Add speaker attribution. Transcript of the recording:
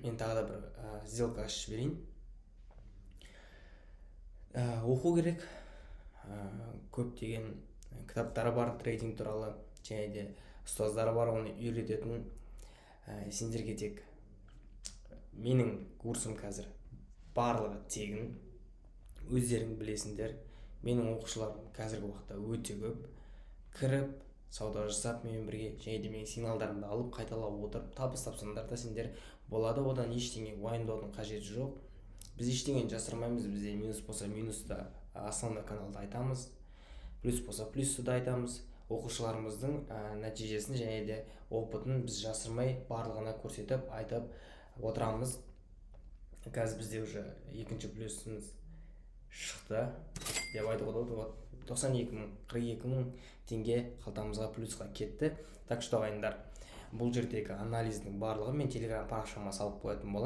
Speaker 1: Мен тағы да бір сделка ашып жіберейін. Оқу керек. Көптеген кітаптар бар трейдинг туралы және де ұстаздар бар оны үйрететін. Сендерге тек менің курсым қазір барлығы тегін. Өздерің білесіңдер, менің оқушыларым қазіргі уақытта өте көп. Кіріп сауда жасап менімен бірге және де менің сигналдарымды алып, қайталап отырып, табыс тапсаңдар да сендер болады. Одан ештеңе уайымдаудың қажеті жоқ. Біз ештеңені жасырмаймыз. Бізде минус болса, минусты основной каналда айтамыз, плюс болса, плюсті да айтамыз. Оқушыларымыздың нәтижесін және де опытын біз жасырмай, барлығына көрсетіп, айтып отырамыз. Қазір бізде уже екінші плюсіміз шықты деп айтуға болады. Вот, 92 000, 42 000 теңге қалтамызға плюсқа кетті. Так что, ағайындар, бұл жердегі анализдің барлығын мен Телеграм парақшама салып қоятын боламын.